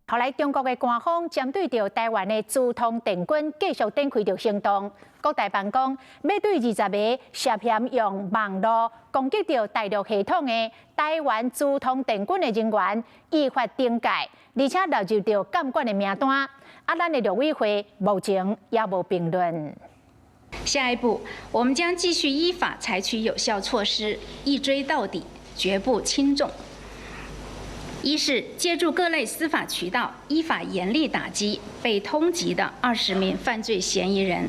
後來中國的官方針對著臺灣的資通電軍繼續展開著行動，國台辦講欲對20個涉嫌用網路攻擊著大陸系統的臺灣資通電軍的人員依法懲戒，而且納入著監管的名單。啊，咱的陸委會目前也無評論。下一步，我們將繼續依法採取有效措施，一追到底，絕不輕縱。一是借助各類司法渠道，依法嚴厲打擊被通緝的20名犯罪嫌疑人；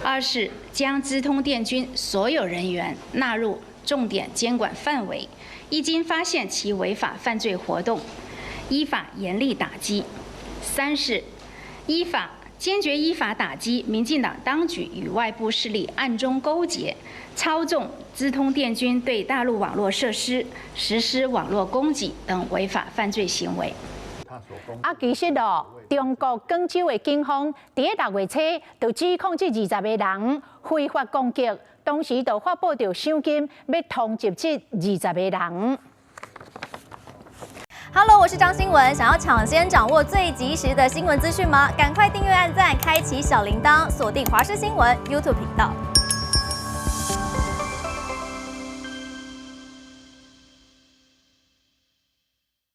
二是將資通電軍所有人員納入重點監管範圍，一經發現其違法犯罪活動，依法嚴厲打擊；三是依法堅決依法打擊民進黨當局與外部勢力暗中勾結，操縱資通電軍對大陸網絡設施實施網絡攻擊等違法犯罪行為。啊，其實哦，中國廣州的警方佇咧6月初就指控這20個人非法攻擊，當時就發布著賞金，欲通緝這二十個人。 Hello，我是張新聞，想要搶先掌握最及時的新聞資訊嗎？趕快訂閱、按讚、開啟小鈴鐺，鎖定華視新聞 YouTube 頻道。